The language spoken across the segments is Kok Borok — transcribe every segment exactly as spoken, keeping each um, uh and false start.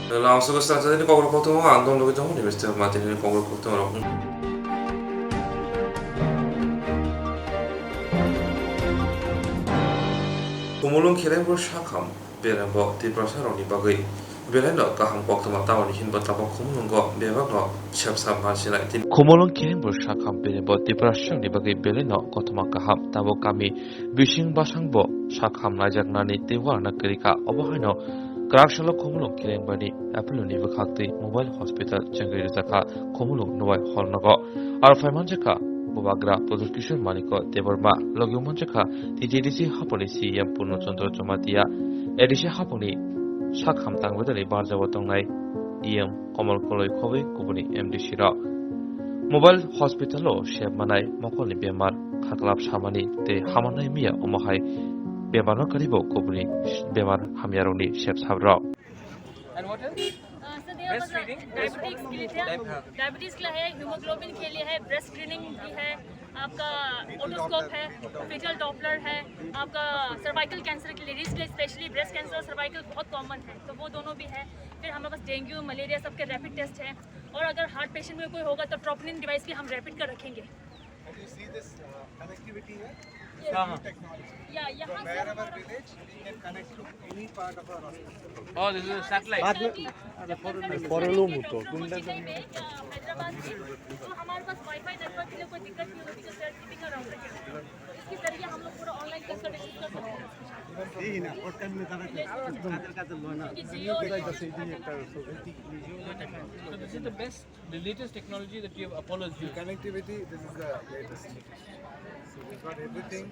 Langso Gosang Sajani Kokborok Koktwma, ang Don Logi Tongmani Mister Martin Kokborok Koktwma rok. Khumulwng Khilengpur Sakham Berembo Tiprasa rokni bagwi belaino kaham koktwma tamoni hinba tabok Khumulwngo bebakno sepsa mansinai. Khumulwng Khilengpur Sakham Berembo Tiprasa rokni bagwi belaino koktwma kaham tabok kami bising basangbo sakham naijaknani tei uarna kwrwi kha. Obo haino kwrak salo Khumulwng Khilengbani Apollo ni bwkhaktwi Mobile Hospital chengwi rwjakha Khumulwng Nuwai Hall nogo. Aro phai manjakha Bubagra Pradyut Kishore Manikya Debbarma, logi manjakha T J D C haphangni C E M Purno Chandra Jamatia, A D C haphangni sakham tangbaidalni barjao tongnai E M Komal Koloi khobwi kubuni M D C rok. Mobile Hospital o sep manai mokolni bemar, khaklap samani tei hamanai miya omo hai bemarno kwrwibo kubuni bemar hamyarokni sep sabrok. And what else? अ, सर, ये breast मतलब screening? Diabetes के लिए थे। Diab-, हाँ। Diabetes के लिए है, hemoglobin के लिए है, breast screening भी है, आपका otoscope है, fetal Doppler है, आपका cervical cancer के लिए, risk के लिए specially breast cancer और cervical बहुत common है, तो वो दोनों भी है। फिर हमारे पास dengue, malaria सबके rapid test है, और अगर heart patient में कोई होगा तो troponin device भी हम rapid का रखेंगे। And you see this, uh, connectivity here? Yes. It's a new technology. Yeah, यहाँ से हमारा village, we can connect to any part of our hospital. Oh, this is a satellite. बाद में, अरे, foreign में, foreign में, में, हैदराबाद में, तो हमारे पास वाईफाई नेटवर्क के लिए कोई दिक्कत नहीं होगी, just we are keeping a router here. इसके जरिए हम लोग पूरा ऑनलाइन कंसल्टेशन कर सकते हैं। यही ना, और कम में ज्यादा, ज्यादा, ज्यादा लो ना। क्योंकि जियो और So this is the best, the latest technology that you have, Apollo is using. Connectivity, this is the latest. So we've got everything.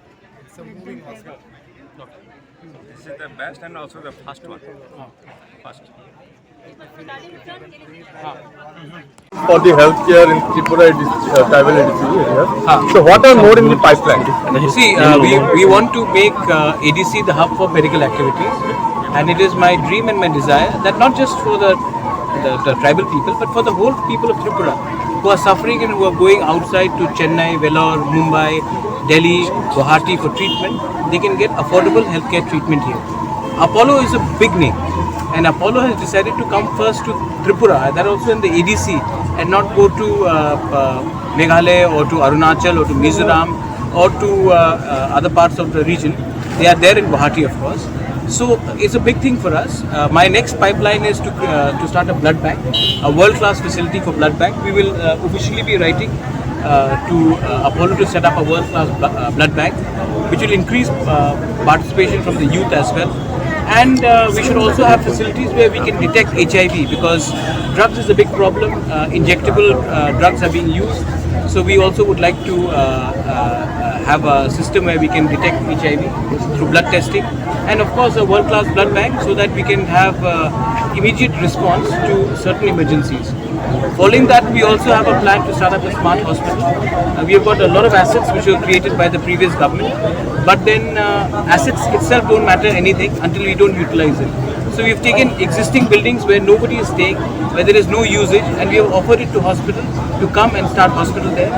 It's a moving hospital. This is the best and also the fast one. Fast. For the healthcare in Tripura, it is, uh, tribal A D C area. So what are more in the pipeline? See, uh, we, we want to make, uh, A D C the hub for medical activities, and it is my dream and my desire that not just for the, the, the tribal people, but for the whole people of Tripura who are suffering and who are going outside to Chennai, Vellore, Mumbai, Delhi, Guwahati for treatment, they can get affordable healthcare treatment here. Apollo is a big name, and Apollo has decided to come first to Tripura, that also in the A D C, and not go to, uh, uh, Meghalaya or to Arunachal or to Mizoram or to, uh, uh, other parts of the region. They are there in Guwahati, of course. So it's a big thing for us. Uh, my next pipeline is to, uh, to start a blood bank, a world-class facility for blood bank. We will, uh, officially be writing, uh, to, uh, Apollo to set up a world-class bl-, uh, blood bank, which will increase, uh, participation from the youth as well. And, uh, we should also have facilities where we can detect H I V, because drugs is a big problem. Uh, injectable, uh, drugs are being used. So we also would like to, uh, uh, uh, have a system where we can detect H I V through blood testing. And of course, a world-class blood bank so that we can have, uh, immediate response to certain emergencies. Following that, we also have a plan to start up a smart hospital. Uh, we have got a lot of assets which were created by the previous government, but then, uh, assets itself don't matter anything until we don't utilize it. So we've taken existing buildings where nobody is staying, where there is no usage, and we have offered it to hospital to come and start hospital there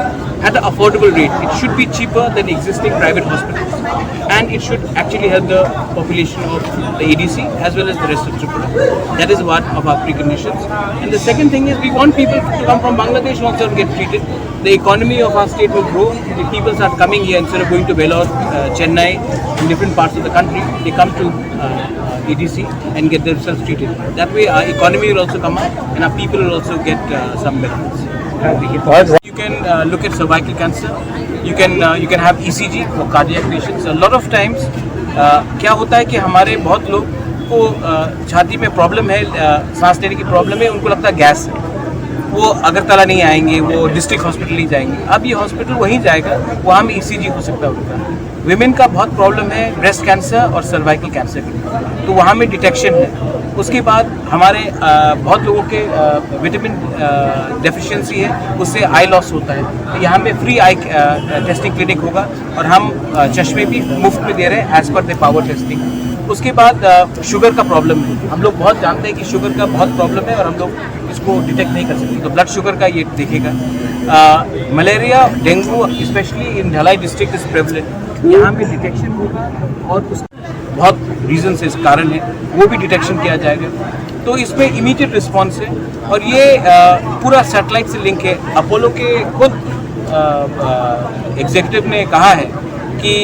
at an affordable rate. It should be cheaper than existing private hospitals, and it should actually help the population of the A D C as well as the rest of Tripura. That is one of our preconditions. And the second thing is, we want people to come from Bangladesh also and get treated. The economy of our state will grow if people start coming here instead of going to Vellore, uh, Chennai, in different parts of the country. They come to, uh, uh, A D C and get themselves treated. That way, our economy will also come up and our people will also get, uh, some benefits. You can, uh, look at cervical cancer. You can, uh, you can have E C G for cardiac patients. A lot of times, uh, क्या होता है कि हमारे बहुत लोग को, uh, छाती में प्रॉब्लम है, uh, सांस लेने की प्रॉब्लम है, उनको लगता है गैस है, वो अगरतला नहीं आएंगे, वो डिस्ट्रिक्ट हॉस्पिटल नहीं जाएंगे। अब ये हॉस्पिटल वहीं जाएगा, वहाँ में ईसीजी हो सकता है उनका। विमेन का बहुत प्रॉब्लम है ब्रेस्ट कैंसर और सर्वाइकल कैंसर की, तो वहाँ में डिटेक्शन है। उसके बाद हमारे, अ, बहुत लोगों के, अ, विटामिन, अ, डेफिशिएंसी है, उससे आई लॉस होता है। तो यहाँ पे फ्री आई, अ, टेस्टिंग क्लिनिक होगा और हम, अ, चश्मे भी मुफ्त में दे रहे हैं, as per the power testing. उसके बाद, अ, शुगर का प्रॉब्लम है, हम लोग बहुत जानते हैं कि शुगर का बहुत प्रॉब्लम है और हम लोग इसको डिटेक्ट नहीं कर सकते, तो ब्लड शुगर का ये देखेगा। अ, malaria, dengue, especially in Dhalai district is prevalent, यहाँ पे डिटेक्शन होगा और उस बहुत रीजन से इस कारण है, वो भी डिटेक्शन किया जाएगा। तो इसमें इमीडिएट रिस्पॉन्स है और ये अ, पूरा सैटेलाइट से लिंक है। अपोलो के खुद एग्जीक्यूटिव ने कहा है कि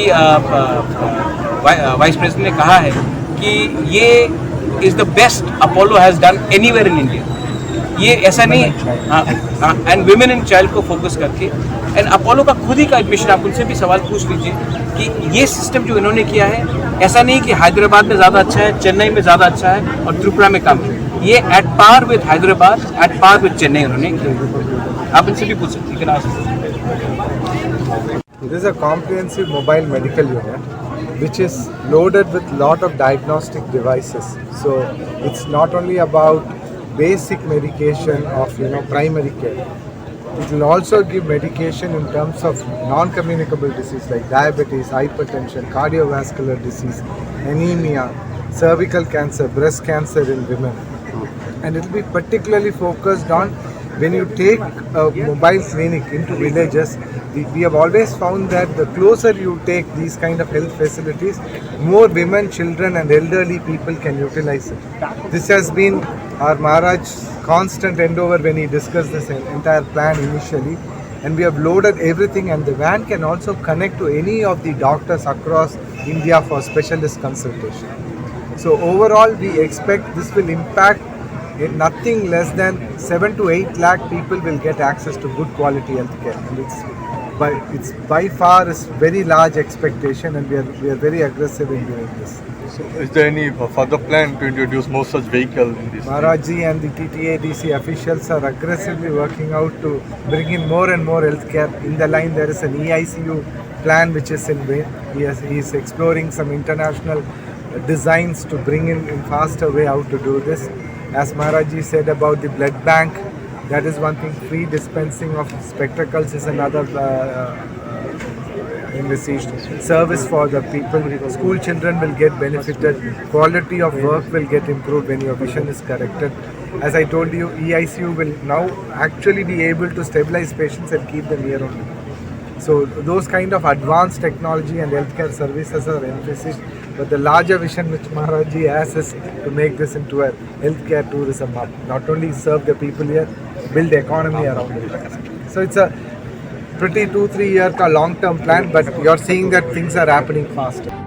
वाइस प्रेसिडेंट ने कहा है कि ये is the best Apollo has done anywhere in India। ये ऐसा नहीं है। एंड वुमेन एंड चाइल्ड को फोकस करके एंड अपोलो का खुद ही का एडमिशन, आप उनसे भी सवाल पूछ लीजिए कि ये सिस्टम जो इन्होंने किया है, ऐसा नहीं कि हैदराबाद में ज़्यादा अच्छा है, चेन्नई में ज़्यादा अच्छा है और त्रिपुरा में कम है। ये at par with Hyderabad, at par with Chennai उन्होंने किया। आप इनसे भी पूछ सकते हैं। This is a comprehensive mobile medical unit which is loaded with lot of diagnostic devices. So it's not only about basic medication of, you know, primary care. It will also give medication in terms of non-communicable disease like diabetes, hypertension, cardiovascular disease, anemia, cervical cancer, breast cancer in women. And it will be particularly focused on when you take a mobile clinic into villages. We, we have always found that the closer you take these kind of health facilities, more women, children, and elderly people can utilize it. This has been our Maharaj's constant endeavor when he discussed this en- entire plan initially. And we have loaded everything, and the van can also connect to any of the doctors across India for specialist consultation. So overall, we expect this will impact in nothing less than seven to eight lakh people will get access to good quality health care. And it's by, it's by far a very large expectation, and we are, we are very aggressive in doing this. So is there any further plan to introduce more such vehicle in this? Maharaj ji and the T T A D C officials are aggressively working out to bring in more and more healthcare. In the line, there is an E I C U plan which is in way. He, has, he is exploring some international designs to bring in, in faster way how to do this. As Maharaj ji said about the blood bank, that is one thing. Free dispensing of spectacles is another uh, uh, envisaged service for the people. School children will get benefited. Quality of work will get improved when your vision is corrected. As I told you, E I C U will now actually be able to stabilize patients and keep them here only. So those kind of advanced technology and healthcare services are emphasis. But the larger vision which Maharaj ji has is to make this into a healthcare tourism hub. Not only serve the people here, build the economy around it. So it's a pretty two, three year ka long term plan, but you're seeing that things are happening faster.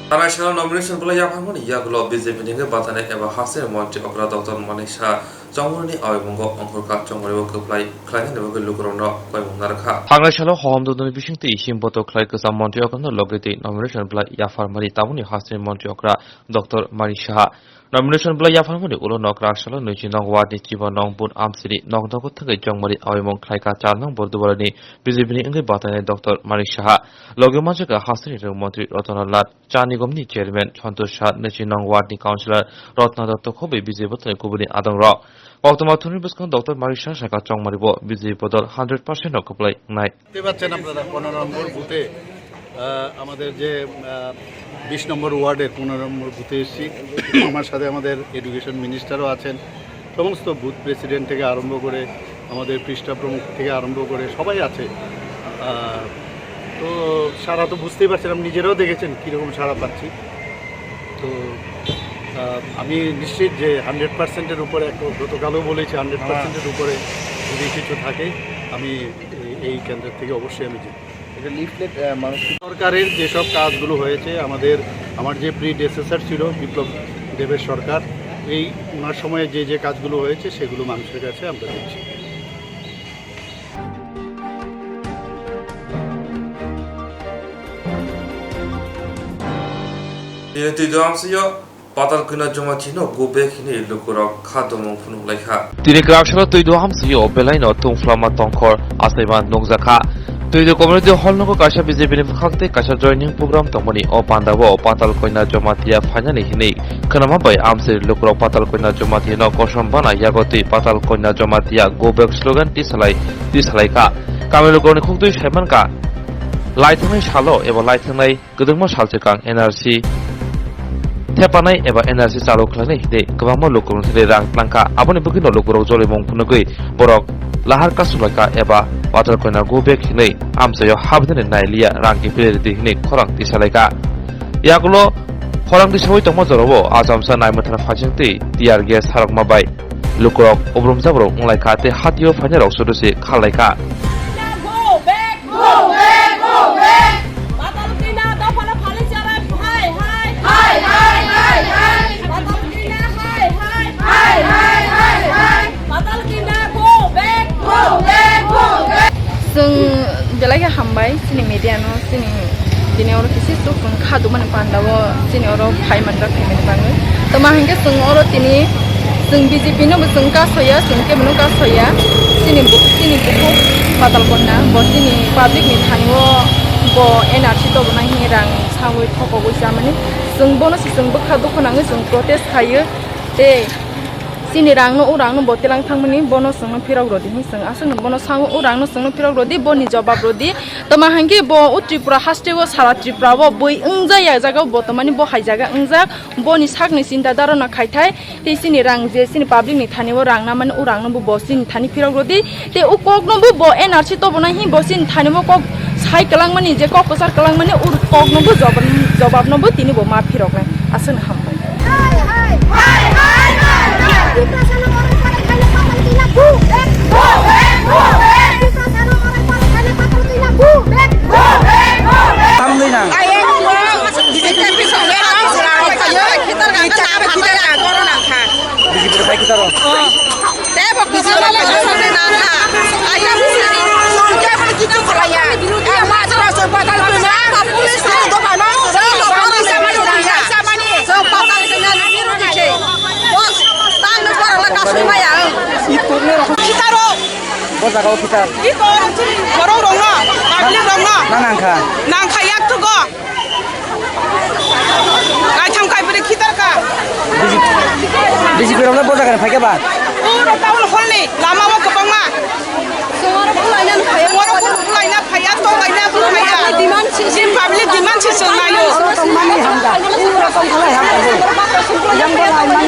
Thanai salo nomination belai yapharmani yagulo B J P ni hwnkhe bathani eba hasteni montri okra Doctor Manik Saha chongmani awi mungo ongkhorkha chongmani bo kwplai khlainani bagwi lukurokno koimung narwkha. Thangnai salo hohom dodoni bisingtwi himboto khlai kwcham montri okra no logwi twi nomination belai yapharmani tabukni hasteni montri okra Doctor Manik Saha. Nomination belai yapharmani ulo nok raksalo nwichi nong ward ni chiba nong bun amsini nok nogo thangwi chongmani awimung khlaika char nong Bordubalani B J P ni wngwi bathani Doctor Manik Saha. Logi manjaka hasteni rwng montri Ratan Lal, cha nigom ni chairman Santosh Saha, nwichi nong ward ni councillor Ratna Dotto khobwi B J P ni kubuni adong rok. Koktwma thumni bwskango Doctor Manik Saha sakha chongmani bo B J P bodol hundred percent no kwplai wngnai. দেখতে পাচ্ছেন আপনারা পনেরো নম্বর বুথে, আহ, আমাদের যে, আহ, বিশ নম্বর ওয়ার্ডের পনেরো নম্বর বুথে এসেছি। আমার সাথে আমাদের এডুকেশন মিনিস্টারও আছেন, সমস্ত বুথ প্রেসিডেন্ট থেকে আরম্ভ করে আমাদের পৃষ্ঠা প্রমুখ থেকে আরম্ভ করে সবাই আছে। আহ, তো সারা তো বুঝতেই পারছেন, আপনি নিজেরাও দেখেছেন কীরকম সারা পাচ্ছি। তো, আহ, আমি নিশ্চিত যে হান্ড্রেড পার্সেন্টের উপরে, এক, গতকালও বলেছি, হান্ড্রেড পার্সেন্টের উপরে যদি কিছু থাকে, আমি এই, এই কেন্দ্রের থেকে অবশ্যই আমি জিতব। এটা লিফলেট, আহ, মানুষ সরকারের যেসব কাজগুলো হয়েছে, আমাদের, আমার যে প্রিডেসেসর ছিল বিপ্লব দেবের সরকার, এই ওনার সময়ে যে যে কাজগুলো হয়েছে, সেগুলো মানুষের কাছে আমরা দিচ্ছি। Tini twi do amsio patal kwina joma thino go back hini lukurok kha domung phunuk laikha. Tini kwraksalo twi do amsio belaino tungflama tongkhor achaima nukjakha. Twi do community hall nogo kaisa B J P ni bwkhak tei kaisa joining program tongmani o pandao patal kwina joma tiya phainani hini khwnama bai amsiri lukurok patal kwina joma tiyano kosom bana yago twi patal kwina joma tiya go back slogan tisalai tisalaikha. Kami lukurokni khuktwi saimankha, laithangnai salo eba laithangnai kwdwkma salchwkang N R C thepanai eba N R C chalu khlainai hwnwi kwbangma lukurokni thani rang tlangkha. Aboni bagwino lukurok jolimung phunugwi borok lahar kasulaikha eba Patalkoina go back hinwi amchaio habnani nailiya rang kiphilwi rwdi hinwi khorang tisalaikha. Yagulo khorang tisawi tongma jorao achomsa naimwthangna phaisingtwi tear gas sarokma bai lukurok obrumjakrok wnglaikha tei hatio phainairok sudusi khallaikha. Go back! Go back! Go back! Patalkoina dophano phalwi charai, hai, hai! Hai, hai, hai, hai! Patalkoina, hai, hai! Hai, hai, hai, hai! Patalkoina, go back! Go back! Go back! Chwng belai khe hambai chini media no, chini tini oro kisi chwng kha dumani panda o chini oro phai manjak phaimani bagwi. Tamo hinkhe chwng oro tini chwng B J P no bo chwng kasoya, chwng kebo no kasoya. Chini bu-, chini bukhuk Patalkoina bo chini public ni thani o bo N R C tobona hinwi rang sagwi thokogwi chamani. Chwng bono se chwng bwkha dukhu nangwi chwng protest khaio. Tei chini rang no, o rang no bo telang thangmani, bono chwngno phirok rwdi hinwi chwng aswkno bono sango, o rang no chwngno phirok rwdi, boni jobab rwdi. Tamo hinkhe bo o Tripura haste o, sara Tripura o bui wngjak, ya jaga o bo tongmani bo hai jaga wngjak, boni sakni chinta dharana khaithai, tei chini rang je chini public ni thani o rang namani, o rang no bo, bo chini thani phirok rwdi, tei o kok no bo, bo N R C tobona hi bo chini thani o kok sai kwlangmani, je kok kwchar kwlangmani, o kok no bo jobab, jobab no bo tini bo ma phirok nai. Aswkno hambai. Tamni nang. Tebo kwchangma le kwchangni nangkha. Ayang sini. Tebo kichu kwlaiya. Eh, ma jora song patal kwna. Police ni dophano. Song patal kwna. Song patal kwna. Bos, tang ni borok le kasui maya. Kitaro. Bo jaga o kitar. Borok rong no. Public rong no. Na nangkha. Nangkha yak tugo. Kaitham kaibri khitar ka. B J P rok le bo jaga ni phai khe ba? Puro town hall ni lama o kwbangma. Songaro khulaina phaiya. Songaro khulaina phaiya, tonglaina phaiya. Demand si, si public demand si songlayo. Oro tongmani hamda. Oro tongkhalai hamda. Yang bo lai man.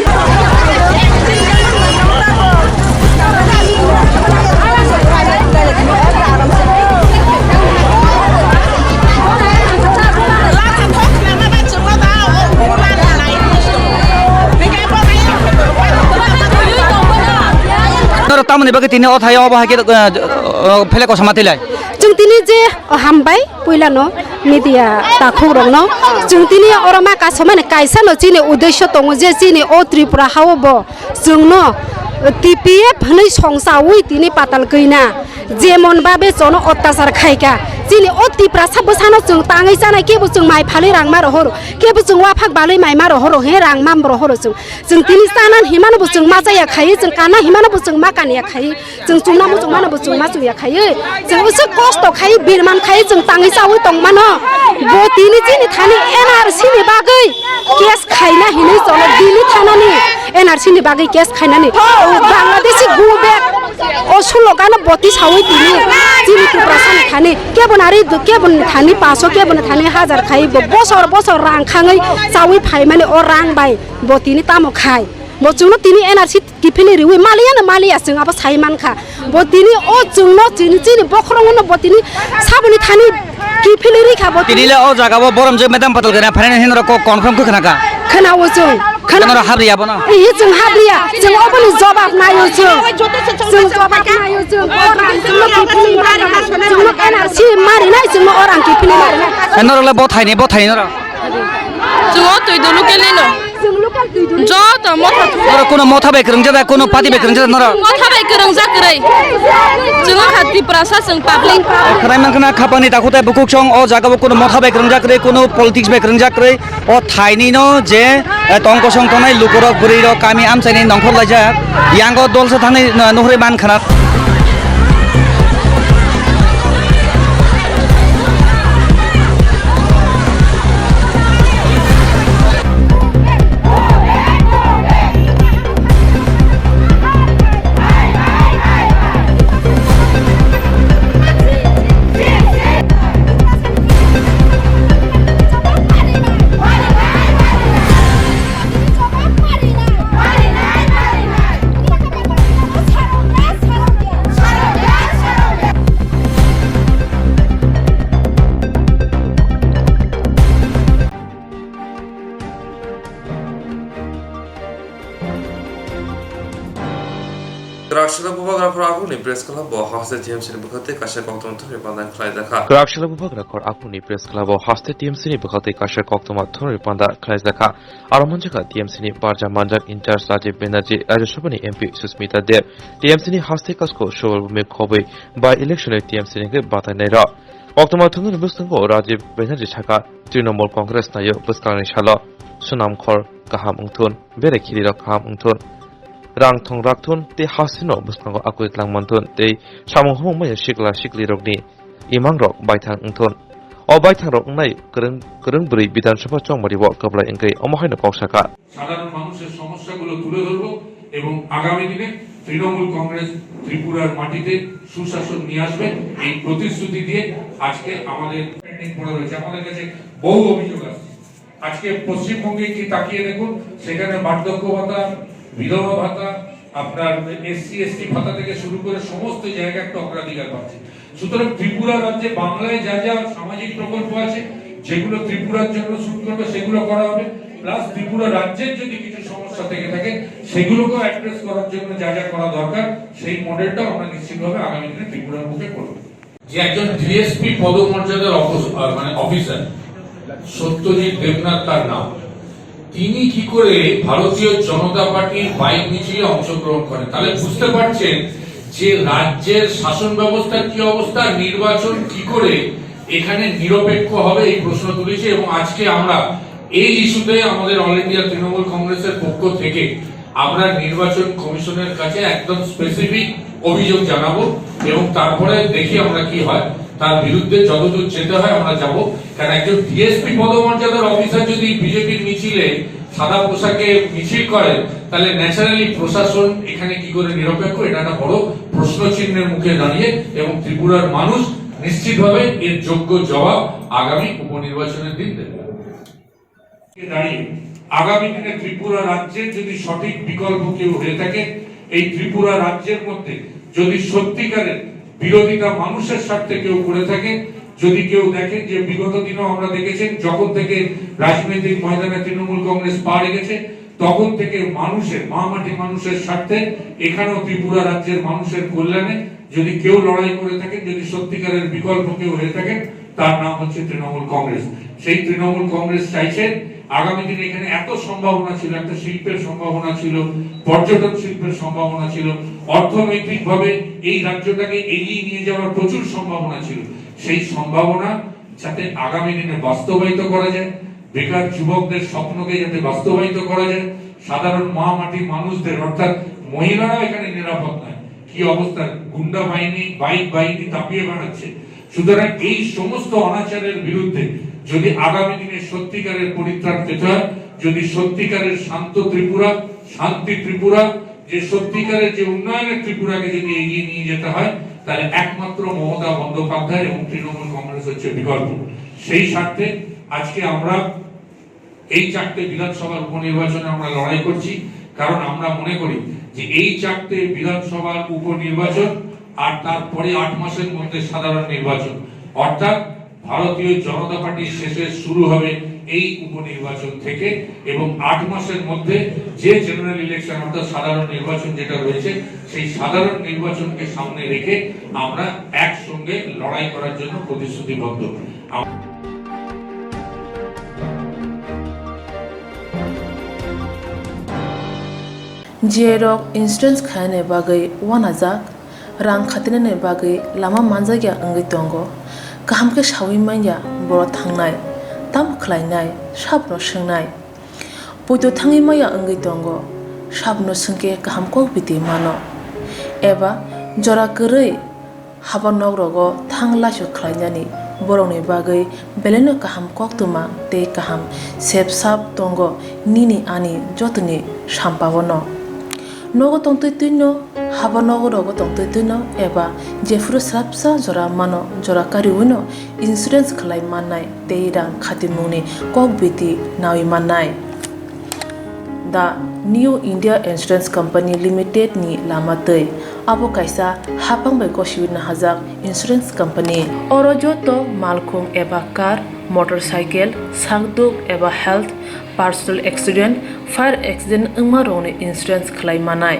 Noro tamoni bagwi tini o thaio obo hai khe, eh, eh, phele kosom ma twi lai. Chwng tini je, oh, hambai puilano media takhuk rokno. Chwng tini oro ma kasomani kaisa no chini uddesyo tongo je chini o Tripura hao bo chwngno T P F hwnwi songchawi tini patal kwina. Jemon babe chono ottachar khaika. Chini o Tiprasa bwsano chwng tangwi chanai, kebo chwng mai phalwi rang ma rohoro, kebo chwng waphak balwi mai ma rohoro, he rang ma rohoro chwng. Chwng tini chanan himano bo chwng ma chaya khai, chwng kana himano bo chwng ma kanya khai, chwng chumna muchung mano bo chwng ma chungya khai. Chwng usuk kosto khai, birman khai, chwng tangwi chawi tong mano. Bo tini chini thani N R C ni bagwi case khaina hinwi chono Delhi thanani N R C ni bagwi case khainani. Bangladeshi go back. O sulokano boti sawi tini chini Tiprasani thani keboni ari keboni thani paso keboni thani hajar khai bo bosor bosor rang khangwi chawi phaimani o rang bai bo tini tamo khai bo chwngno tini N R C kiphilwi riwi maliya no maliya chwng abo sai mankha bo tini o chwngno chini chini bokhorokno bo tini saboni thani kiphilwi rikha bo tini. Tini le o jaga bo borom je madam patal gana phainani hinro ko confirm khe khnaka. Khna o chwng. Khna. Khna ro habriya bono. Ihi chwng habriya. Chwng oboni jobab nayo chwng. Chwng jobab nayo chwng. O rang chwngno kiphilwi mari. Chwngno N R C mari nai chwngno o rang kiphilwi mari nai. Norok le bo thaini bo thaini norok. Chwng o twi dulu kelino. Chwng local twi dulu. Joto motha. Norok kuno motha bai kwrwngjak da kuno party bai kwrwngjak da norok. Motha bai kwrwngjak kwrwi. Chwng o kha Tiprasa chwng public. Khwnai mankha na khapangni takhuk tai bukhuk song o jaga bo kuno motha bai kwrwngjak kwrwi kuno politics bai kwrwngjak kwrwi. O thaini no je, eh, tong kosong tongnai lukurok, bwrwirok, kami amchaini nongkhor laijak, yango dolsa thangwi, eh, nuhri man khana. Khor Akhuni Press Club o haste T M C ni bwkhak tei kaisa koktwma thumwi panda khlaijakha. Kwrak salo bubagra Khor Akhuni Press Club o haste T M C ni bwkhak tei kaisa koktwma thumwi panda khlaijakha. Aro manjakha T M C ni barja manjak in charge Rajiv Banerjee, Rajya Sabha ni M P Sushmita Dev, T M C ni haste kasko Subal Bhumi khobwi by election ni T M C ni hwnkhe batai nairok. Koktwma thumnani bwskango Rajiv Banerjee sakha, Trinamool Congress naio bwskangni salo swnam khor kaham wngthun, bere khilirok kaham wngthun, rang thong rakthun tei hasteno bwskango akwui tlang manthun tei samung humung maya sikla siklirokni imangrok baithang wngthun. O baithangrok wngnai kwrwng, kwrwng bwrwi Bidhan Sabha chongmario kwplai wngwi omo haino kok sakha. সাধারণ মানুষের সমস্যাগুলো তুলে ধরবো এবং আগামী দিনে তৃণমূল কংগ্রেস ত্রিপুরার মাটিতে সুশাসন নিয়ে আসবে, এই প্রতিশ্রুতি দিয়ে আজকে আমাদের পেন্ডিং পড়ে রয়েছে। আমাদের কাছে বহু অভিযোগ আসছে। আজকে পশ্চিমবঙ্গে কি তাকিয়ে দেখুন, সেখানে বার্ধক্য ভাতা, বিধবা ভাতা, আপনার এসসি এসটি ভাতা থেকে শুরু করে সমস্ত জায়গা একটা অগ্রাধিকার পাচ্ছে। সুতরাং ত্রিপুরা রাজ্যে বাংলায় যা যা সামাজিক প্রকল্প আছে, যেগুলো ত্রিপুরার জন্য শুট করবে, সেগুলো করা হবে, প্লাস ত্রিপুরা রাজ্যের যদি কিছু সমস্যা থেকে থাকে, সেগুলোকেও অ্যাড্রেস করার জন্য যা যা করা দরকার, সেই মডেলটাও আমরা নিশ্চিতভাবে আগামী দিনে ত্রিপুরার বুকে করব। যে একজন ডিএসপি পদমর্যাদার অফিস-, আহ, মানে অফিসার, সত্যজিৎ দেবনাথ তার নাম, তিনি কি করে ভারতীয় জনতা পার্টির বাইক মিছিলে অংশগ্রহণ করেন? তাহলে বুঝতে পারছেন যে রাজ্যের শাসন ব্যবস্থার কি অবস্থা, নির্বাচন কি করে এখানে নিরপেক্ষ হবে, এই প্রশ্ন তুলেছে। এবং আজকে আমরা এই ইস্যুতে আমাদের অল ইন্ডিয়া তৃণমূল কংগ্রেসের পক্ষ থেকে আমরা নির্বাচন কমিশনের কাছে একদম স্পেসিফিক অভিযোগ জানাবো এবং তারপরে দেখি আমরা কি হয়, তার বিরুদ্ধে যতদূর যেতে হয় আমরা যাব। কারণ একজন ডিএসপি পদমর্যাদার অফিসার যদি বিজেপির মিছিলে সাদা পোশাকে মিছিল করেন, তাহলে ন্যাচারালি প্রশাসন এখানে কি করে নিরপেক্ষ, এটা একটা বড় প্রশ্ন চিহ্নের মুখে দাঁড়িয়ে এবং ত্রিপুরার মানুষ নিশ্চিতভাবে এর যোগ্য জবাব আগামী উপনির্বাচনের দিন দেবে। দাঁড়িয়ে আগামী দিনে ত্রিপুরা রাজ্যের যদি সঠিক বিকল্প কেউ হয়ে থাকে, এই ত্রিপুরা রাজ্যের মধ্যে যদি সত্যিকারের বিরোধিতা মানুষের স্বার্থে কেউ করে থাকে, যদি কেউ দেখেন যে বিগত দিনেও আমরা দেখেছেন, যখন থেকে রাজনৈতিক ময়দানে তৃণমূল কংগ্রেস পা রেখেছে, তখন থেকে মানুষের, মা মাটি মানুষের স্বার্থে এখানেও ত্রিপুরা রাজ্যের মানুষের কল্যাণে যদি কেউ লড়াই করে থাকেন, যদি সত্যিকারের বিকল্প কেউ হয়ে থাকেন, তার নাম হচ্ছে তৃণমূল কংগ্রেস। সেই তৃণমূল কংগ্রেস চাইছেন আগামী দিনে এখানে এত সম্ভাবনা ছিল, একটা শিল্পের সম্ভাবনা ছিল, পর্যটন শিল্পের সম্ভাবনা ছিল, অর্থনৈতিকভাবে এই রাজ্যটাকে এগিয়ে নিয়ে যাওয়ার প্রচুর সম্ভাবনা ছিল। সেই সম্ভাবনা যাতে আগামী দিনে বাস্তবায়িত করা যায়, বেকার যুবকদের স্বপ্নকে যাতে বাস্তবায়িত করা যায়, সাধারণ মা মাটি মানুষদের, অর্থাৎ মহিলারাও এখানে নিরাপদ নয়। কি অবস্থা, গুন্ডা বাহিনী, বাইক বাহিনী দাপিয়ে বেড়াচ্ছে। সুতরাং এই সমস্ত অনাচারের বিরুদ্ধে যদি আগামী দিনে সত্যিকারের পরিত্রাণ পেতে হয়, যদি সত্যিকারের শান্ত ত্রিপুরা, শান্তি ত্রিপুরা, যে সত্যিকারের যে উন্নয়নের ত্রিপুরাকে যদি এগিয়ে নিয়ে যেতে হয়, তাহলে একমাত্র মমতা বন্দ্যোপাধ্যায় এবং তৃণমূল কংগ্রেস হচ্ছে বিকল্প। সেই স্বার্থে আজকে আমরা এই চারটে বিধানসভার উপনির্বাচনে আমরা লড়াই করছি, কারণ আমরা মনে করি যে এই চারটে বিধানসভার উপনির্বাচন আর তারপরে আট মাসের মধ্যে সাধারণ নির্বাচন, অর্থাৎ ভারতীয় জনতা পার্টির শেষে শুরু হবে এই উপনির্বাচন থেকে, এবং আট মাসের মধ্যে যে জেনারেল ইলেকশন অর্থাৎ সাধারণ নির্বাচন যেটা রয়েছে, সেই সাধারণ নির্বাচনকে সামনে রেখে আমরা একসঙ্গে লড়াই করার জন্য প্রতিশ্রুতিবদ্ধ। আম- G I rok insurance khaina bagwi uanajak, rang khatinani bagwi lama manjakya wngwi tongo. Kaham khe saui manya borok thangnai, tamo khlainai, sabono swngnai. Poito thangwi manya wngwi tongo, sabono swngkhe kaham kok biti mano. Eba jora kwrwi haba nok rogo thang laisok khlainani borokni bagwi belaino kaham koktwma tei kaham sep sap tongo nini ani jotoni sampao no. Nogo tongtwi twino, haba nogo rogo tongtwi twino eba jephuru swrapsa jora mano, jora kariwino insurance khlai mannai tei rang khatimungni kok biti nawi mannai. The New India Insurance Company Limited ni lama twi. Abo kaisa hapang bai gosiwi nahajak insurance company. Oro joto malkhung eba car, motorcycle, sakduk eba health, personal accident, fire accident wngma rokni insurance khlai manai.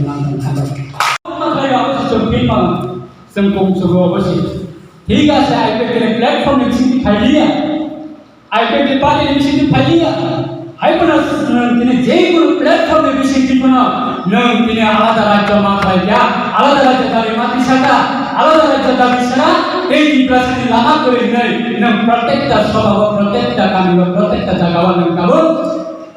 nang tong kha. Chwng kong chwng ro bo si. Thik ase, I P F T ni platform ni bising di phailiya. I P F T ni party ni bising di phailiya. Hai phano nwng tini je kunu platform ni bising di phano nwng tini alada rajyo ma khlai ya, alada rajyo dabi ma tisa kha, alada rajyo dabi sara, tei Tiprasa ni lama kwrwi hwnwi nwng protekta sobha o, protekta kami o, protekta jaga o nwng tabuk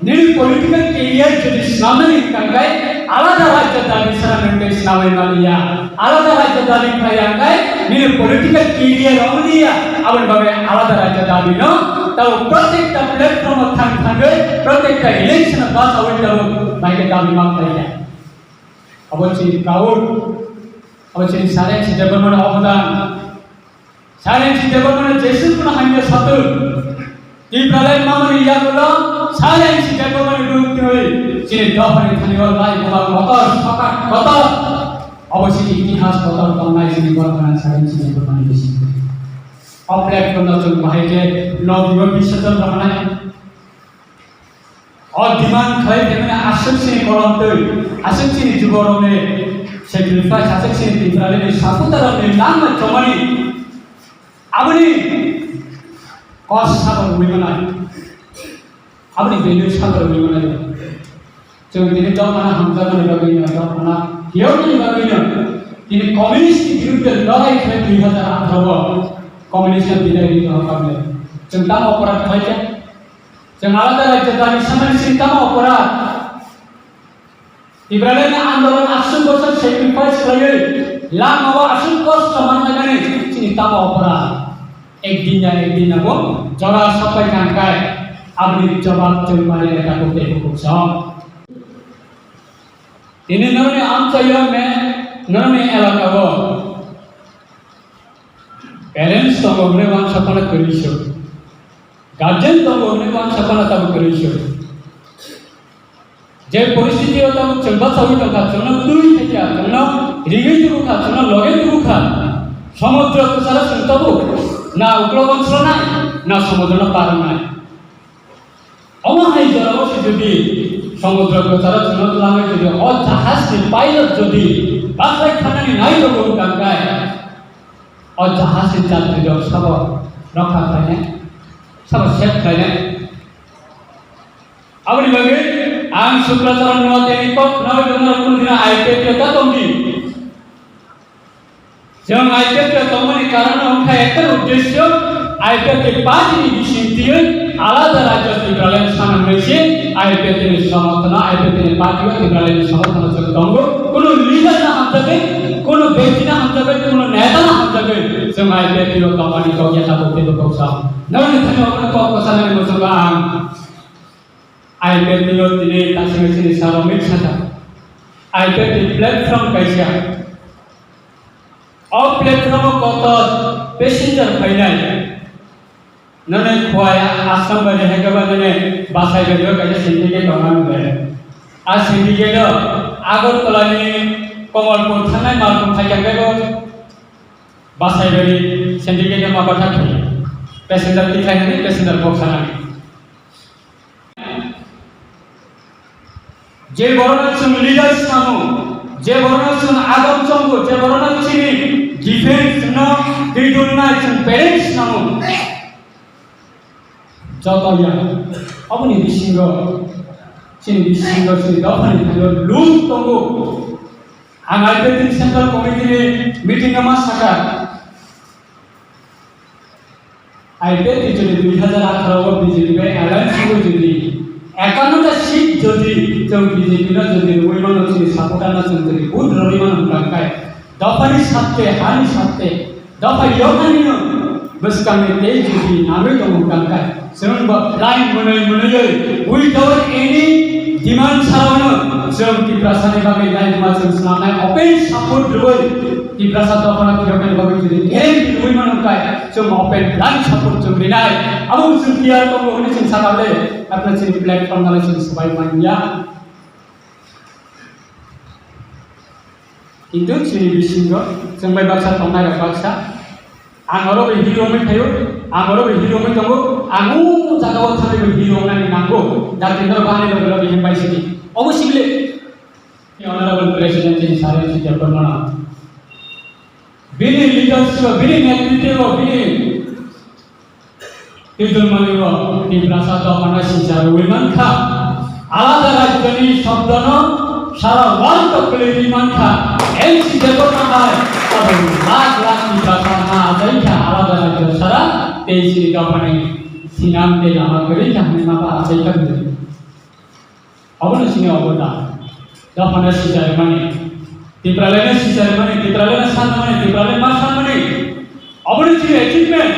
nini political career jodi swnamnani hwnkha khe alada rajyo dabi sara nwng tei swnamwi maliya. Alada rajyo dabi khlai ya hwnkhe nini political career romliya, aboni bagwi alada rajyo dabi no tabo protekta platform o thang thangwi protekta election o bachawi tabo bai khe dabi ma khlai ya. Abo chini proud, abo chini sare chini Debbarmani obodan. Silence Debbarmani jesuk no hamya satung. Tipralai mamani yagulo silence Debbarmani ruk twi. Chini dophani thani o lai bubar kotor sokat kotor. Obo chini itihas kotor tongnai chini borok silence Debbarmani bisi. O platform no chwng bahai khe no dibo bisajon rohonai. O demand khlai tongmani aswk chini kolom twi, aswk chini juborokni sacrifice, aswk chini Tiprarokni supporterrokni langma chongmani aboni kos sabo rwui manai, aboni value sabo rwui manai. Chwng tini dophano hamjakmani bagwino, dophano phiyoknani bagwino tini communist ni biruddhe lorai khlai dui hazar atharo o communist no bidai rwi tongkha. Chwng tamo oporad khlaikha? Chwng alada rajyo dani samani chini tamo oporad? Tipralani andolon aswk bosor sacrifice khlaiwi, langmao aswk kosto manlaimani chini tamo oporad? Ek din ya ek din abo jora sapai thangkai, aboni jawab chwng mari le tabuk tei hukuk song. Tini noroni amchaio me noroni elakao parents tongo hwnwi uansukmano kwrwi se. Guardian tongo hwnwi uansukmano tabuk kwrwi se. Je poristiti o tabuk chwng bachaui tongkha, chwngno twi thaikha, chwngno rigwi tubukha, chwngno loge tubukha, somudro kwcharo chwng tabuk na uklogo swnai, na somudrono par wngnai. Omo hai jorao se jodi somudro kwcharo chwngno twlangwi jodi o jahajni pilot jodi baklai thanani nai rwgo wngkha khe, o jahajni jatrirok sabo rokha khlainai, sabo save khlainai. Aboni bagwi ang Sukracharan Noatia ni kok khnaui tongna kunu dina I P F T o ta tongdi. Chwng I P F T o tongmani karon no wngkha ekta uddesyo, I P F T party ni bising twiwi alada rajyo Tipraland sana hwnwi se I P F T ni somorthono, I P F T ni party o Tipraland ni somorthono chwng tongo. Kunu leader no hamjagwi, kunu bekti no hamjagwi, kunu neta no hamjagwi, chwng I P F T o tongmani kok ya tabuk teibo kok sao. Norokni thani obono kok kwchanani muchungo ang I P F T o tini tasing sini saromik saka. I P F T platform kaisa. O platform o kotor passenger phainai. Nini khwai Assam bai hai khe ba nini Basaibari o kaisa syndicate tongnai nini. A syndicate o Agartala ni Kamalpur thangnai malkhung thai khe bo Basaibari syndicate o ma bathak thai. Passenger tikhlai nani passenger box nani. Je borokno chwng leader swnamo, je borokno chwng agam chongo, je borokno chini defense no twi dulnai chwng parents swnamo. Joto ya, aboni bisingo, chini bisingo, chini dophani thani lose tongo. Ang I P F T ni Central Committee ni meeting o ma saka, I P F T jodi dui hazar atharo o B J P bai alliance wngwi jodi ekanno ta seat jodi chwng B J P no jodi rwui mano, chini supporter no chwng jodi vote rwui mano hwnka khe, dophani satte, hani satte, dopha yoknani no bwskangni tei jodi nangwi tongo hwnka khe, Chwng bo line mwnwi mwnwiwi without any demand salano chwng Tiprasani bagwi line ma chwng swnamnai open support rwui Tiprasa dophano phiyoknani bagwi chwng guarantee rwui mano khe chwng open line support chwng rinai. Abo chwng tiyar tongo hwnwi chwng sakha le, apna chini platform nalai chwng swbai manya. Kintu chini bisingo chwng bai baksa tongnai rok baksa, ang oro bai hero wngwi phaio, ang oro bai hero wngwi tongo, ang o jaga o thangwi bai hero wngnani nango, jati no bani loge loge him bai sidi. Obo sibile Honorable President chini sari si jepon mana. Bini leadership, bini netritwo, bini Twittwlmani bo Tiprasa dophano sinchar rwui mankha. Alada rajyoni shobdono sara world o kwlwi rwi mankha. N C Debbarma hai abo lakh lakh Tiprasa ha achaikha alada rajyo sara tei chini dophani sinam tei lama kwrwi kha hwnwi ma ba achaikha hwnwi. Obono chini obodan. Dophano sicharimani. Tipraleno sicharimani, Tipraleno sanmani, Tipraleno ma sanmani. Obono chini achievement.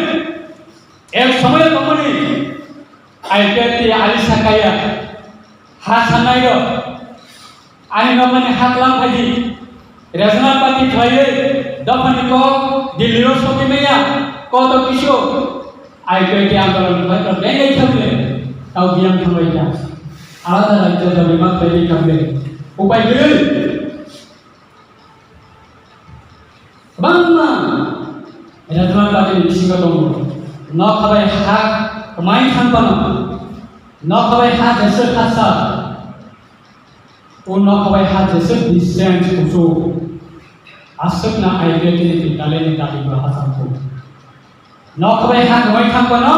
Ek somoyo tongmani. I P F T ali sakaya. Ha sanai rok. Ani nokni ha tlang phaidi. Regional party khlaiwi dophani kok Delhi o sogwi maya, Koto kisu I P F T andolon khlai khlai lengai thangwi tau biyang thangwi kha. Alada rajyo dabi ma khlai khamle upai kwrwi. Kwbangma regional party ni bisingo tongo. Nokha bai ha kwmai thang phano, nokha bai ha jeswk ha sa, o nokha bai ha jeswk distance kuchuk, aswkna I P F T ni taleni dabi bo ha samkhu. Nokha bai ha kwmai thang phano,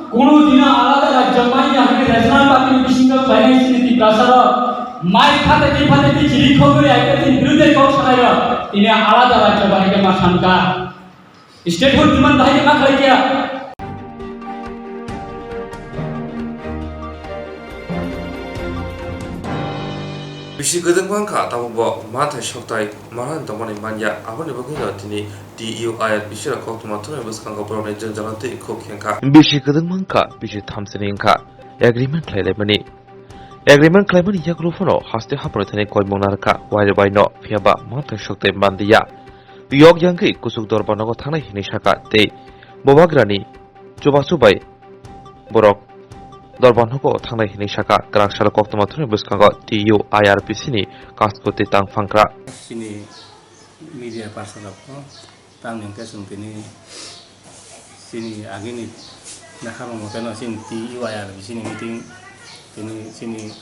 kunu dino alada rajyo manya hwnwi regional party ni bisingo khlainai chini Tiprasa rok mai phate di phate di chiri khogwi I P F T ni biruddhe kok sanai rok tini alada rajyo bahai khe ma thangkha. Statehood demand bahai khe ma khlai kha. Bisi kwdwng wngkha, tabukbo manthai sokthai manani tongmani manya, aboni bagwino tini T U I R P C rok koktwma thumwi bwskango borokni jwngjal twi khuk khe wngkha. Bisi kwdwng wngkha, bisi thamsini wngkha, agreement khlailaimani. Agreement khlaimani yagulo phano haste haphano thani koimung narwkha, wairok baino, phiyaba manthai sokthai manliya. Yok yangwi kuchuk dorbar nogo thangnai hinwi sakha tei bubagrani chubachu bai borok dorbar nogo thangnai hinwi sakha. Kwrak salo koktwma thumwi bwskango T U I R P C ni kasko tei tang phangkra. Chini media person rok no tamni hwnkhe chwng tini chini agini naharmung mote no chini T U I R chini meeting tini chini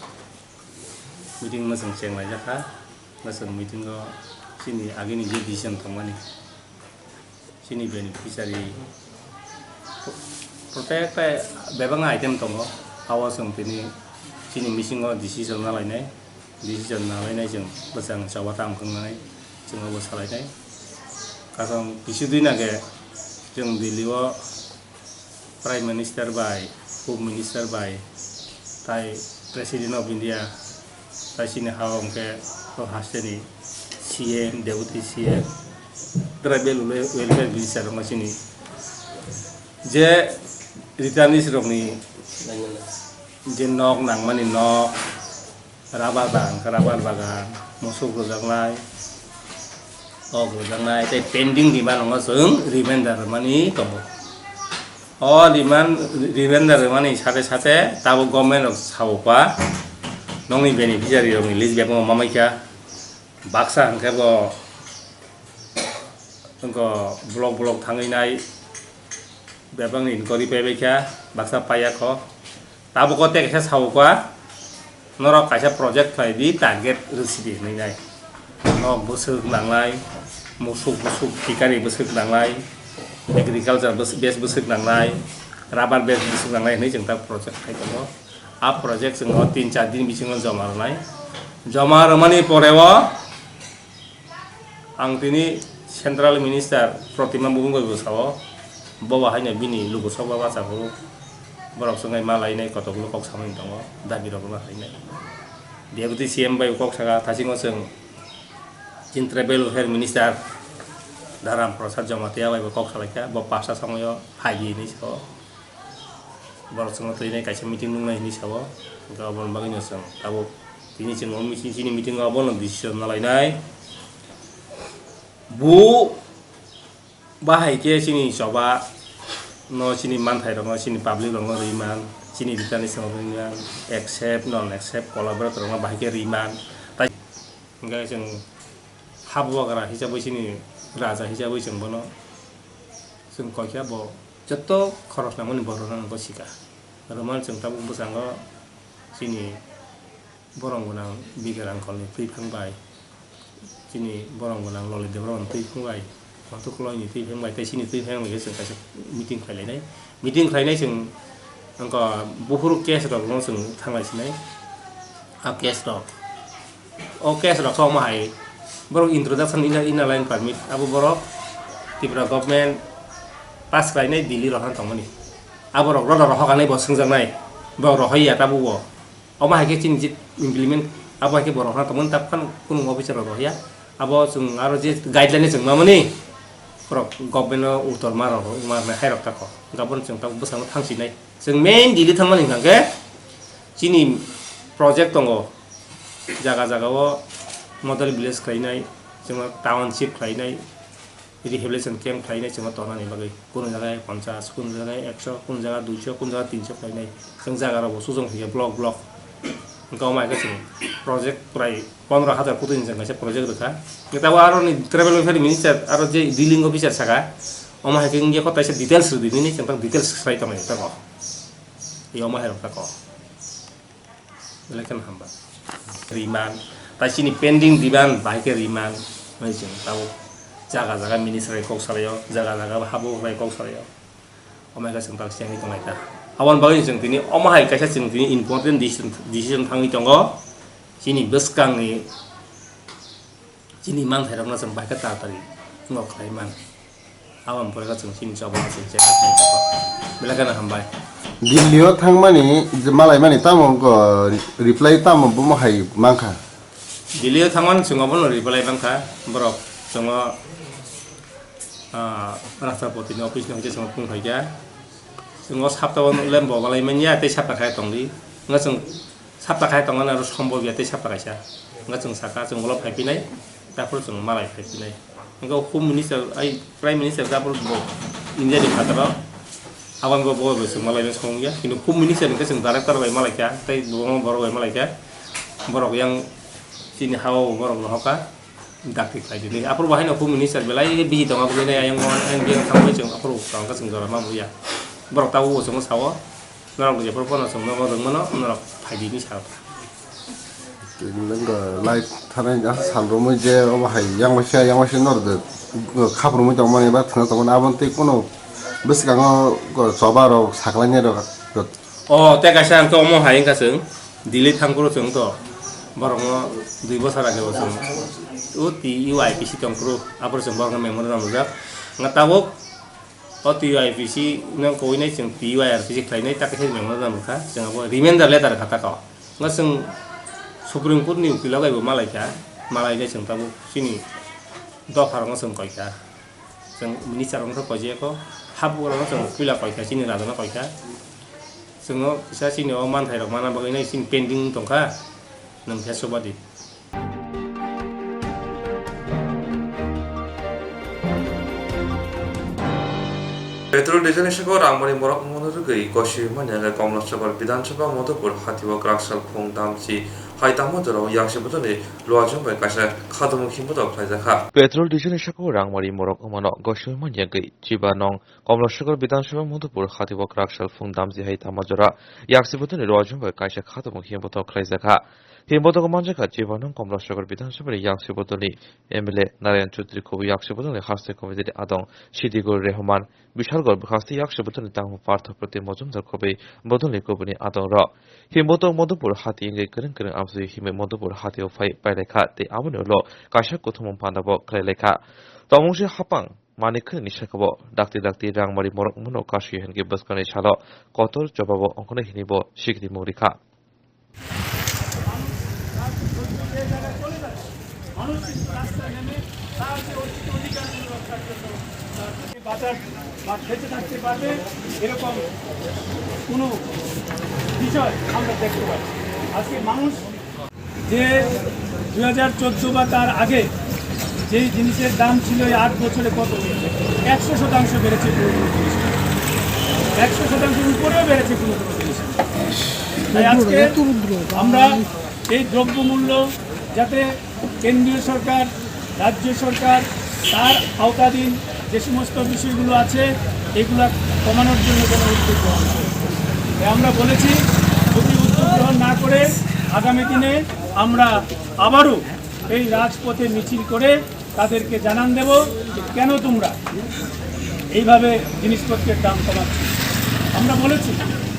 meeting no chwng chenglaijak kha. Bo chwng meeting o chini agini je decision tongmani chini beneficiary protect bebak item tongo. Abo chwng tini chini meeting o decision nalainai. Decision nalainai chwng bwsang choba tang khangnai chwng abo salainai. Kaisa kisi dui na khe chwng Delhi o Prime Minister bai, Home Minister bai, tai President of India, tai chini ha hwnkhe o hasteni C M, Deputy C M, Tribal Wel-, Welfare Minister rok chini je returnees rokni je nok nangmani nok, rubber bagan, rubber bagan, musuk rwjaknai, kok rwjaknai, tei pending demand wngkha chwng remainder rwmani tongo. O demand, remainder rwmani sate sate tabuk government rok sao kha, nokni beneficiary rokni list bebak ma maikha, baksa hwnkhe bo wngkha block block thangwi nai, bebakni inquiry paibai kha, baksa paiya kho. Tabuk o tei kaisa sao kha, norok kaisa project khlai di, target rwsi di hwnwi nai. Nok bwswk nangnai, musuk bwswk, phikari bwswk nangnai, agriculture bwswk, base bwswk nangnai, rubber base bwswk nangnai hwnwi chwng ta project khai tongo. A project chwng o tin char din bisingo joma rwnai. Joma rwmani pore o ang tini Central Minister Protima Bhumika bai bo sao, bo bo haino bini luku sokba bacha phuru borok swngwi ma lainai, kotokgulo kok samani tongo, dabi rok ma lainai. Deputy C M bai kok saka, thasingo chwng chini Tribal Welfare Minister Dharam Prasad Jamatia bai bo kok salaikha, bo pasta samoyo phai di hinwi sao. Borok chwngno twi nai kaisa meeting nungnai hinwi sao, hwnkhe aboni bagwino chwng tabuk tini chwng o meeting, chini meeting o abono decision nalainai. Bu bahai khe chini choba no, chini manthai rokno, chini public rokno rwi man, chini returnees rokno rwi man, accept, non accept, collaborate rokno bahai khe rwi man. Tai hwnkhe chwng habugra hisabwi, chini raja hisabwi chwng bono chwng koi khe bo joto khoros nangmani borokno ang bo sika. Roman chwng tabuk bwskango chini borong gwnang Bikar Angkolni twiphang bai, chini borong gwnang Lolit Debbarmani twiphang bai, Montu Koloini twiphang bai tei chini twiphang bai khe chwng kaisa meeting khlai lainai. Meeting khlainai chwng wngkha buphuru case rokno chwng thanglai sinai. A case rok, o case rok khe omo hai borok introduction, inner, inner line permit abo borok Tripura government pass khlainai, Delhi rohorna tongmani. Abo rok roda rohorkha hinwi bo swngjaknai, bo rohorya tabuk bo. Omo hai khe chini je implement, abo hai khe bo rohorna tongmani, tabuk phano kunu officer rok rohorya. Abo chwng aro je guideline chwng mamani, borok government o uttor ma rok, ma rok hai rok tako. Hwnkhe abono chwng tabuk bwskango thang sinai. Chwng main Delhi thangmani hwnkha khe chini project tongo, jaga jaga o model village khlainai, chwngno township khlainai, Rehabilitation camp khlainai chwngno tonani bagwi. Kunu jaga ponchash, kunu jaga ekso, kunu jaga duiso, kunu jaga tinso khlainai. Chwng jaga rokbo sujong thwiya block block. Wngkha omo hai khe chwng project prai pondro hajar kotini chwng kaisa project rwkha. Tabo aroni tribal welfare minister aro je dealing officer saka, omo hai khe wngya kho taisa details rwdi nini chwng tang details khlai tongnai tamo. Omo hai rok tako. Belai kheno hambai. Riman, tai chini pending demand bahai khe riman, hwnwi chwng tabuk jaga jaga minister bai kok salaio, jaga jaga habo bai kok salaio. Omo hai khe chwng tak chengwi tonglai kha. Aboni bagwi chwng tini omo hai kaisa chwng tini important decision, decision thangwi tongo. Chini bwskangni Chini manthairokno chwng bai khe taratari wngkha khlai man. Aboni pore khe chwng chini choba chwng chengwi tongkha. Belai kheno hambai. Delhi o thangmani je malaimani tamo wngkha, reply tamo bomo hai mankha. Delhi o thangmani chwng obono reply mankha. Borok chwngno, ah, Rashtrapati ni office ni hoite chwngno phone khaikha. Chwng o sapta o lembo balai manya tei sapta khai tongdi. Wngkha chwng Sapta khai tongmani aro sombobya tei sapta kaisa. Wngkha chwng saka, chwng ulo phai phinai, taphuru chwng malai phai phinai. Wngkha Home Minister, ai Prime Minister taphuru bo India ni phataro, aboni bo bo chwng malai song ya. Kintu Home Minister wngkha chwng director bai malai kha, tei bo borok bai malai kha. Borok yang chini ha-o borok rohor kha. Dakti khlai di. Aphuru bo haino Home Minister belai busy tongo, aboni ayang o, ayang biyang thangwi chwng aphuru tongkha chwng jora ma buya. Borok tabuk bo chwngno sao, norok jephuru phano chwng nogo rwngmano, norok phai di hinwi sao. Nokha live thanai asa sal romwi je omo hai yang waisa, yang waisa norok de khaprumwi tongmani ba thwna tongmani, aboni tei kuno bwskango choba rok saklainai rok. O, tei kaisa ang khe omo hai wngkha chwng, Delhi thang phuru chwng to, borokno dui bosor age bo chwng, o T U I P C tong phuru, aphuru chwng borokno memorandum rijak. Wngkha tabuk o T U I P C no kwinai chwng T U I R P C khlainai, ta khe memorandum rwkha, chwng abo reminder letter kha ta kha. Wngkha chwng Supreme Court ni ukilo bai bo malai kha, malai khe chwng tabuk chini dopha rokno chwng koi kha. Chwng minister rokno koi je kho, habugrano chwng puila koi kha, chini raja no koi kha. Chwngno kisa chini o manthai rok mana bagwi nai chini pending tong kha, nwng khe subadi. Petrol diesel ni saka o rangmani borok wngmano rwgwi gosui manya khe Komlasogor Bidhan Sabha Madhupur hati o kwrak sal phung damchi hai tamo jorao yaksi bodolni luajwng bai kaisa khatungmung himbotok khlaijakha. Petrol diesel ni saka o rangmani borok wngmano gosui manya khe chiba nong Komlasogor Bidhan Sabha Madhupur hati o kwrak sal phung damchi hai tamo jora yaksi bodolni luajwng bai kaisa khatungmung himbotok khlaijakha. Himbotok manjakha chiba nong Komlasogor Bidhan Sabha ni yaksi bodolni M L A Narayan Chaudhary, khobo yaksi bodolni haste committee ni adong Sidigor Rehman, Bishalgarh bwkhasti yaksi bodolni tangma Partho Pratim Mojumdar, khobo bodolni kubuni adong rok. Himbotok Madhupur hati wngwi kwrwng kwrwng amsui himwi Madhupur hati o phai pailaikha tei aboni ulo kaisa kuthumung panda bo khlailaikha. Tongmungsi hapang manik khwnwi ni saka o dakti dakti rangmari morok mano kasui hinkhe bwskangni salo kotor jobabo ongkhornai hinwi bo sikrimung rikha. মানুষ কিন্তু রাস্তায় নেমে তার যে অর্জিত অধিকারগুলো রক্ষার জন্য তার যে বাজার বা খেতে থাকতে পারবে, এরকম কোনো বিষয় আমরা দেখতে পাচ্ছি। আজকে মানুষ যে দুই হাজার চোদ্দ বা তার আগে যেই জিনিসের দাম ছিল এই আট বছরে কত বেড়েছে? একশো শতাংশ বেড়েছে কোনো কোনো জিনিস, একশো শতাংশের উপরেও বেড়েছে কোনো কোনো জিনিস। তাই আজকে আমরা এই দ্রব্যমূল্য যাতে কেন্দ্রীয় সরকার, রাজ্য সরকার তার আওতাধীন যে সমস্ত বিষয়গুলো আছে এগুলা কমানোর জন্য যেন উদ্যোগ গ্রহণ করে। তাই আমরা বলেছি, যদি উদ্যোগ গ্রহণ না করে আগামী দিনে আমরা আবারও এই রাজপথে মিছিল করে তাদেরকে জানান দেব যে কেন তোমরা এইভাবে জিনিসপত্রের দাম কমাচ্ছ। আমরা বলেছি,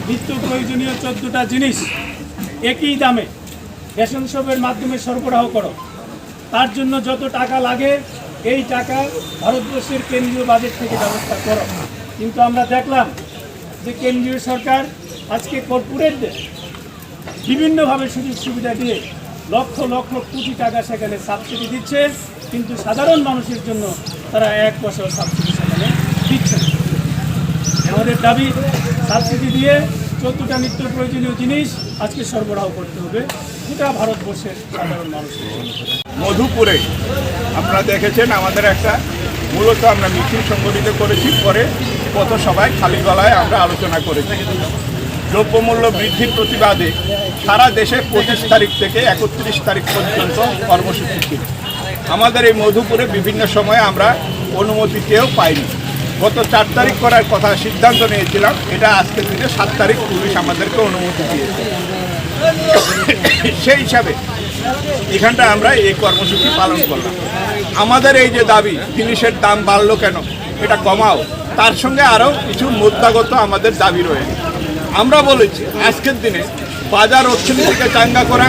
নিত্য প্রয়োজনীয় চোদ্দটা জিনিস একই দামে রেশন শপের মাধ্যমে সরবরাহ করো। তার জন্য যত টাকা লাগে, এই টাকা ভারতবর্ষের কেন্দ্রীয় বাজেট থেকে ব্যবস্থা করো। কিন্তু আমরা দেখলাম যে কেন্দ্রীয় সরকার আজকে কর্পোরেটদের বিভিন্নভাবে সুযোগ সুবিধা দিয়ে লক্ষ লক্ষ কোটি টাকা সেখানে সাবসিডি দিচ্ছে, কিন্তু সাধারণ মানুষের জন্য তারা এক পয়সাও সাবসিডি সেখানে দিচ্ছে না। আমাদের দাবি, সাবসিডি দিয়ে চোদ্দটা নিত্য প্রয়োজনীয় জিনিস আজকে সরবরাহ করতে হবে গোটা ভারতবর্ষের সাধারণ মানুষের জন্য। মধুপুরে আপনারা দেখেছেন, আমাদের একটা মূলত আমরা মিছিল সংগঠিত করেছি, পরে পথসভায় খালি গলায় আমরা আলোচনা করেছি। দ্রব্যমূল্য বৃদ্ধির প্রতিবাদে সারা দেশে পঁচিশ তারিখ থেকে একত্রিশ তারিখ পর্যন্ত কর্মসূচি ছিল। আমাদের এই মধুপুরে বিভিন্ন সময়ে আমরা অনুমতি চেয়েও পাইনি। গত চার তারিখ করার কথা সিদ্ধান্ত নিয়েছিলাম, এটা আজকের দিনে সাত তারিখ পুলিশ আমাদেরকে অনুমতি দিয়েছে। সেই হিসাবে এখানটা আমরা এই কর্মসূচি পালন করলাম। আমাদের এই যে দাবি, জিনিসের দাম বাড়লো কেন, এটা কমাও, তার সঙ্গে আরও কিছু মুদ্রাগত আমাদের দাবি রয়েছে। আমরা বলেছি, আজকের দিনে বাজার অর্থনীতিকে চাঙ্গা করা,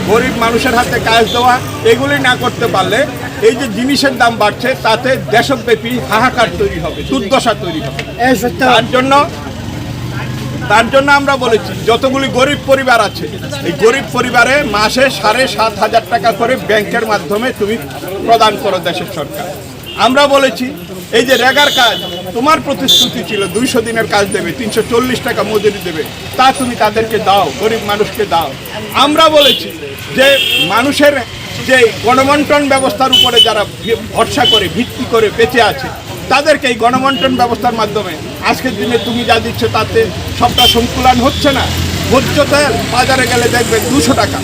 গরিব মানুষের হাতে কাজ দেওয়া, এগুলি না করতে পারলে এই যে জিনিসের দাম বাড়ছে, তাতে দেশব্যাপী হাহাকার তৈরি হবে, দুর্দশা তৈরি হবে। তার জন্য, তার জন্য আমরা বলেছি, যতগুলি গরিব পরিবার আছে, এই গরিব পরিবারে মাসে সাড়ে সাত হাজার টাকা করে ব্যাংকের মাধ্যমে তুমি প্রদান করো দেশের সরকার। আমরা বলেছি, এই যে রেগার কাজ, তোমার প্রতিশ্রুতি ছিল দুইশো দিনের কাজ দেবে, তিনশো চল্লিশ টাকা মজুরি দেবে, তা তুমি তাদেরকে দাও, গরিব মানুষকে দাও। আমরা বলেছি যে মানুষের যে গণবন্টন ব্যবস্থার উপরে যারা ভি-, ভরসা করে, ভিত্তি করে বেঁচে আছে, তাদেরকে এই গণবন্টন ব্যবস্থার মাধ্যমে আজকের দিনে তুমি যা দিচ্ছ, তাতে সবটা সংকুলান হচ্ছে না। ভোজ্য তেল বাজারে গেলে দেখবে দুশো টাকা,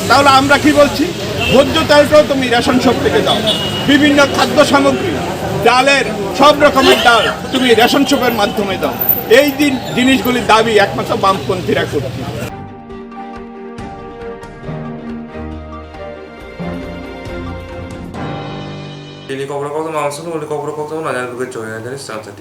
তাহলে আমরা কি বলছি? ভোজ্য তেলটাও তুমি রেশন শপ থেকে দাও, বিভিন্ন খাদ্য সামগ্রী, ডালের, সব রকমের ডাল তুমি রেশন শপের মাধ্যমে দাও। এই দিন জিনিসগুলির দাবি একমাত্র বামপন্থীরা করছে। Tini kokborok koktwma ang swngo, uni kokborok koktwma nang nani bagwi chwng ya, nani swrang cha di.